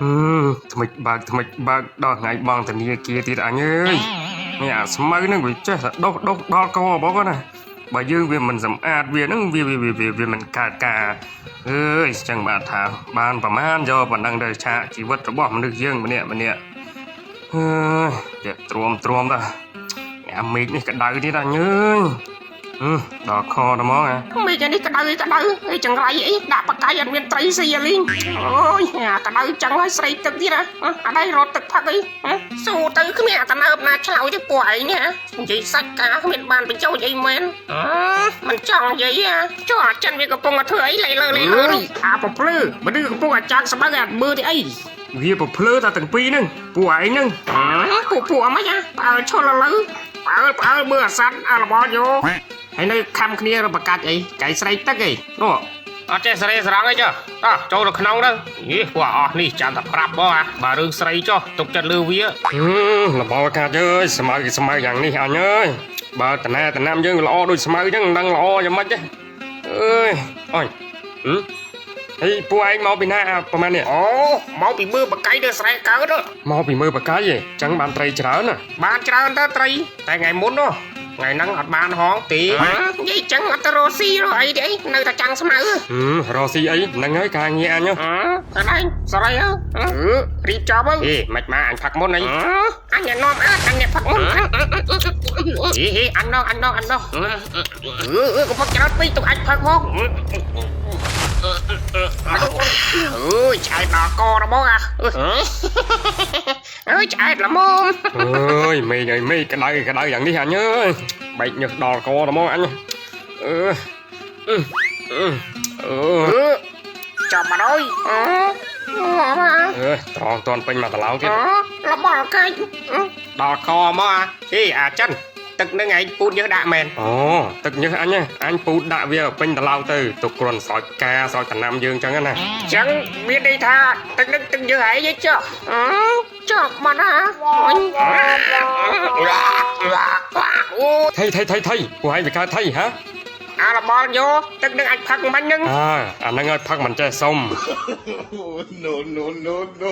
ហឹមថ្មិចបើកថ្មិចបើកដល់ថ្ងៃបងធនាគារទៀតអញអើយនេះអាស្មៅហ្នឹងវាចេះតែដុសដុសដល់កបងណាបើយើងវាមិនសម្អាតវាហ្នឹងវាវាវាវាមិនកើតការអើយចឹងបាទថាបានប្រមាណយកប៉ុណ្ណឹងទៅឆាកជីវិតរបស់មនុស្សយើងម្នាក់ម្នាក់អើយចេះទ្រាំទ្រាំតាអាមេឃនេះក្តៅទៀតអញអើយហឹមដល់ខទៅហ្មងអា មេឃនេះក្តៅក្តៅអីចង្រៃអីដាក់បកាយអត់មានត្រីស៊ីអលីងអូយអាក្តៅចឹងហើយស្រីទឹកទៀតហ៎អត់ដែររត់ទឹកផឹកអីស៊ូទៅគ្មានអាតណើបណាឆ្លោយទេពួកឯងនេះនិយាយសាច់ការគ្មានបានបញ្ចូលអីមែនមិនចង់និយាយចុះអាចិនវាកំពុងតែធ្វើអីលេលើលេលើអាពភ្លឺមនុស្សកំពុងអាចាងស្បៅអាមើទីអី វាប្រភ្លឺតែទាំងពីរហ្នឹងពួកឯងហ្នឹង ពួកពួកអីម៉េចផ្អើលឈុលឥឡូវផ្អើលផ្អើលមើលអាសត្វអារបល់យោ ហើយនៅខំគ្នារបកាច់អីកែស្រីទឹកអីនោះអត់ចេះសេរីស្រង់អីចុះតោះចូលទៅក្នុងទៅយីពួកអស់នេះចាំតែប្រាប់បងអាបើរឿងស្រីចុះទុកចិត្តលើវាលបកាច់អើយស្មៅស្មៅយ៉ាងនេះអញអើយបើតណាតណាំយើងល្អដូចស្មៅអញ្ចឹងមិនដឹងល្អយ៉ាងម៉េចទេអើយអញហឹមហើយពួកឯងមកពីណាអាប្រហែលនេះ អូមកពីមើលបកាយទៅស្រែកើត មកពីមើលបកាយឯងចឹងបានត្រីច្រើនណា បានច្រើនទៅត្រីតែថ្ងៃមុននោះថ្ងៃហ្នឹងអត់បានហងទេនិយាយចឹងអត់ទៅរកស៊ីរកអីទេអីនៅតែចាំងស្មៅ ហឹមរកស៊ីអីហ្នឹងហើយការងារអញហ៎ អត់ឯងសរៃអឺរៀបចំទៅ អេមិនមកអញផឹកមុនអី អញនាំអើអញផឹកមុនហីហីអញណោអញណោអញណោអឺកុំផឹកច្រើនពេកទុកអញផឹកផងអើយឆ្អែតដល់ករបស់អាអើយឆ្អែតល្មម អើយមេឃអើយមេឃក្តៅក្តៅយ៉ាងនេះអញអើយបែកញើសដល់កត្មងអញអឺអឺអឺ អឺចាប់មកហើយអឺមក អើយត្រង់តន់ពេញមកតឡោទៀត លបល់កាច់ ដល់កមកអាហេអាចិនទឹកនឹងឯងពូតញើសដាក់មែនអូទឹកញើសអញអញពូតដាក់វាពេញតឡោទៅទុកគ្រាន់ស្រោចផ្កាស្រោចតំណាំយើងចឹងណា ចឹងមានន័យថាទឹកនឹងទឹកយើឯងចុះចុះមកណាអញអូ ថៃថៃថៃថៃពួកឯងវាកើតថៃហ៎ អាលបល់យោទឹកនឹងអាចផឹកមិញនឹង អើអាហ្នឹងឲ្យផឹកមិនចេះសុំ No, no, no, no.